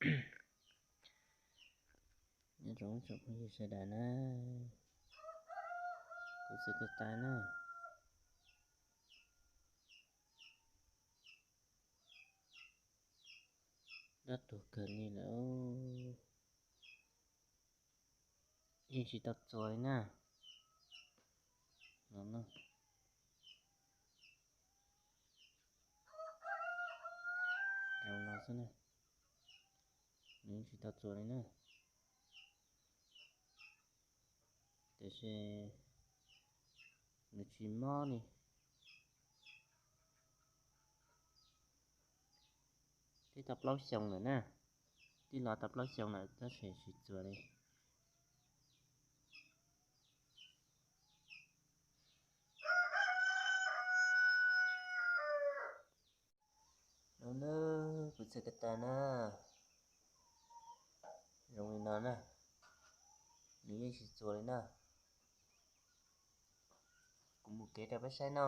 Nyob zoo tsoom phooj ywg sawv daws na, kuv txiv kwv tij na, dab tuag kawg li lawm, yeej tsis tau txuas li na. No, no xwb na, nws yeej tsis tau txuas li na. Tiam sis nws tsis mob li, twb tau plaub xyoo lawm na, twb los tau plaub xyoo lawm tab sis tsis txuas li. No na, kuv txiv kwv tij na, zoo li no na, nws yeej tsis txuas li na. Kuv mus kev rau peb saib no.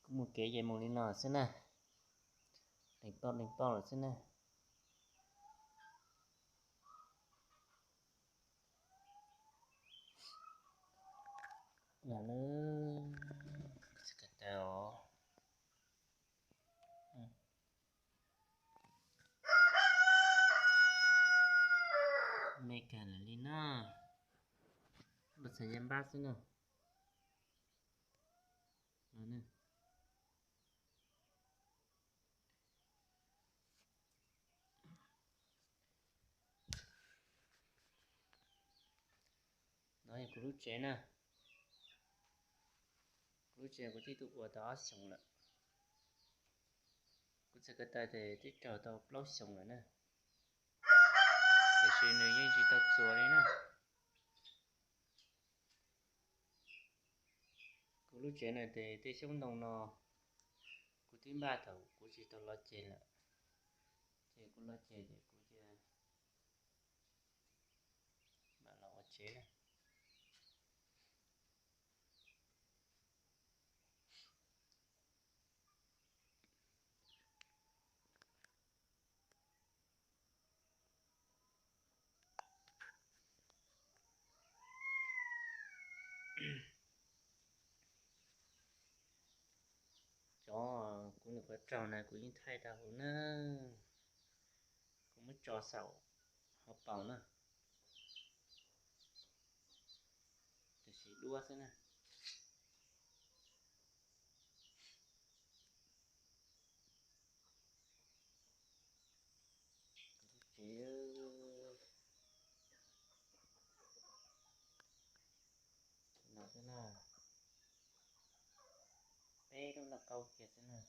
Kuv mus kev ces mus li no xwb na, lees pauj lees pauj lawm xwb na. Los lawm, txiv kwv tij os, me kawg lawm li na, npaj txhais yaj npab xwb na. No yog kuv lub tsev na, kuv lub tsev kuv twb tuaj ua tau ob xyoos lawm. Kuv txiv kwv tij ces twb raug tau plaub xyoos lawm na, tiam sis nws yeej tsis tau txuas li na. Kuv lub tsev no ces tej xyoob ntoo no kuv twb npaj thaum kuv tsis tau los ceg lawm, ces kuv los ceg ces kuv cia mam los ua tsev na. Cov kuv nyuam qhuav raug na kuv yeej thaij tau hauv na, kuv muab tso saum hauv paus na, tiam sis duab xwb na. Tsev no xwb na, peb lub laj kaub kiag xwb na.